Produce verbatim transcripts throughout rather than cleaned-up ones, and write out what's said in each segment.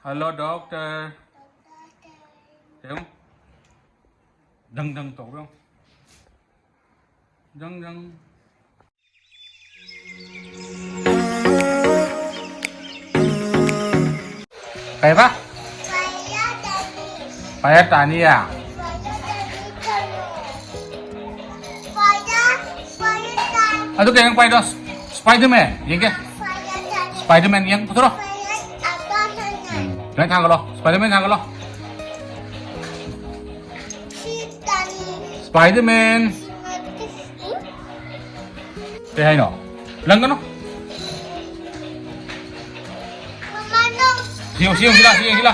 Hello, doctor. ꯌꯦꯡꯉꯨ꯫ ꯗꯪ ꯗꯪ ꯇꯧꯕ꯭ꯔꯣ? ꯗꯪ ꯗꯪ꯫ ꯀꯩꯕ? ꯄꯥꯏꯔ ꯇꯥꯅꯤꯌꯦ? ꯑꯗꯨ ꯀꯩ ꯅꯪ ꯄꯥꯏꯗꯣ? Spiderman ꯌꯦꯡꯒꯦ꯫ Spiderman ꯌꯦꯡ ꯄꯨꯊꯣꯔꯛꯑꯣ꯫ ꯎꯝ, ꯁꯨꯃꯥꯏꯅ ꯊꯥꯡꯒꯠꯂꯣ꯫ Spiderman ꯊꯥꯡꯒꯠꯂꯣ꯫ Spiderman꯫ ꯀꯩ ꯍꯥꯏꯅꯣ? ꯂꯪꯒꯅꯨ꯫ ꯁꯤ ꯌꯦꯡꯉꯨ, ꯁꯤ ꯌꯦꯡꯉꯨ, ꯁꯤ ꯂꯥ, ꯁꯤ ꯌꯦꯡꯉꯨ, ꯁꯤ ꯂꯥ꯫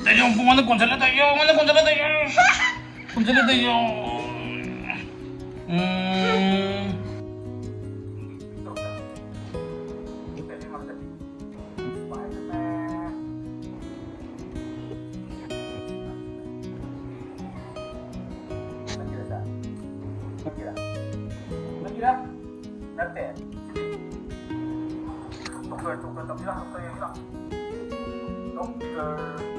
ꯂꯩꯌꯣ, ꯃꯉꯣꯟꯗ ꯀꯣꯟꯁꯤꯜꯂ ꯂꯩꯌꯣ, ꯃꯉꯣꯟꯗ ꯀꯣꯟꯁꯤꯜꯂ ꯂꯩꯌꯣ꯫ ꯀꯣꯟꯁꯤꯜꯂ ꯂꯩꯌꯣ꯫ ꯎꯝ꯫ ꯅꯠꯇꯦ꯫ ꯗꯣꯛꯇꯔ, ꯗꯣꯛꯇꯔ ꯇꯝꯁꯤꯔꯥ? ꯗꯣꯛꯇꯔ ꯌꯦꯡꯁꯤꯔꯥ? Doctor.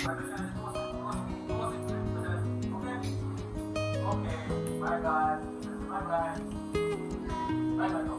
Okay, bye bye. Bye bye. Bye bye.